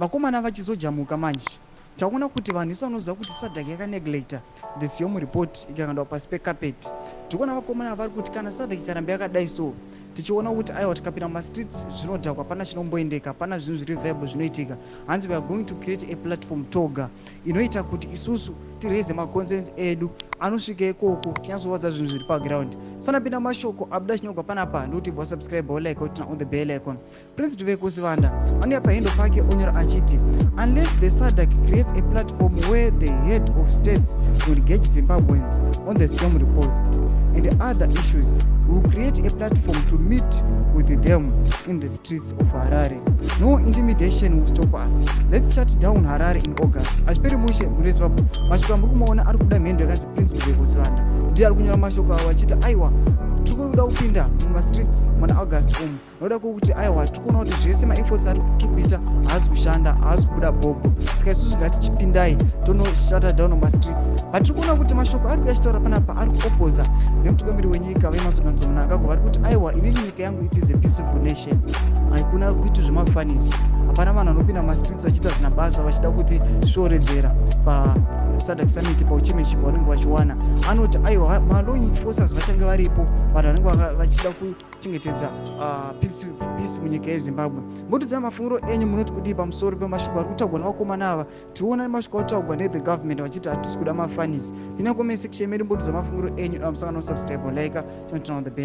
Vakomana vachizojamuka manje, taona kuti vanhu isu vanoziva kuti SADC yakaneglecta the Siyomu report, ikakandwa pasi pecarpet. Tikuona vakomana vari kuti kana SADC ikaramba yakadai so, tichiona kuti aiwa, tikapinda mumastreets zvinodhakwa, hapana chinomboendeka, hapana zvinhu zviri viable zvinoitika. Hanzi we are going to create a platform toga inoita kuti isusu tiraise maconcerns edu, anosvika ikoko, tinyatsowadza zvinhu zviri paground. Sanapinda mashoko abuda chinyorwa panapa, ndokuti bva subscribe, like, turn on the bell icon. Prince Dubeko Sibanda anouya pahandle pake onyora achiti, "Unless the SADC creates a platform where the head of states will engage Zimbabweans on the same report and other issues, we will create a platform to meet with them in the streets of Harare. No intimidation will stop us. Let's shut down Harare in August." Achiperi mushe mune Zimbabwe. Mashoko amuri kumaona ari kubuda mhendo yakanzi Prince Dubeko Sibanda ndiye ari kunyora mashoko avo achiti aiwa, tiri kuda kupinda mumastreets muna August umu, nokuda kwokuti aiwa, tiri kuona kuti zvese maefforts ari tiri kuita haasi kushanda, haasi kubuda bhobho. Saka isusu ngatichipindai tonoshata down mumastreets. But tiri kuona kuti mashoko ari kuya achitaura panapa ari kuopposa nemutungamiri wenyika, vaEmmerson Mnangagwa. Vari kuti aiwa, inini nyika yangu, it is a peaceful nation, haikuna kuiti zvemafanisi. Hapana vanhu vanopinda mumastreets vachiita zina basa, vachida kuti svoredzera paSADC summit, pauchairmanship vanenge vachiwana. Anoti aiwa, malaw enforcers vachange varipo, vanhu vanenge vachida kuchengetedza peace munyika yeZimbabwe. Motidzai mafungiro enyu, munoti kudii pamusoro pemashoko ari kutaurwa nevakomana ava? Tiona mashoko ataurwa nethe government vachiti hatisi kuda mafanisi. Pinda comment section medu, mbotidza mafungiro enyu. Musangano, subscribe, like, turn on the bell.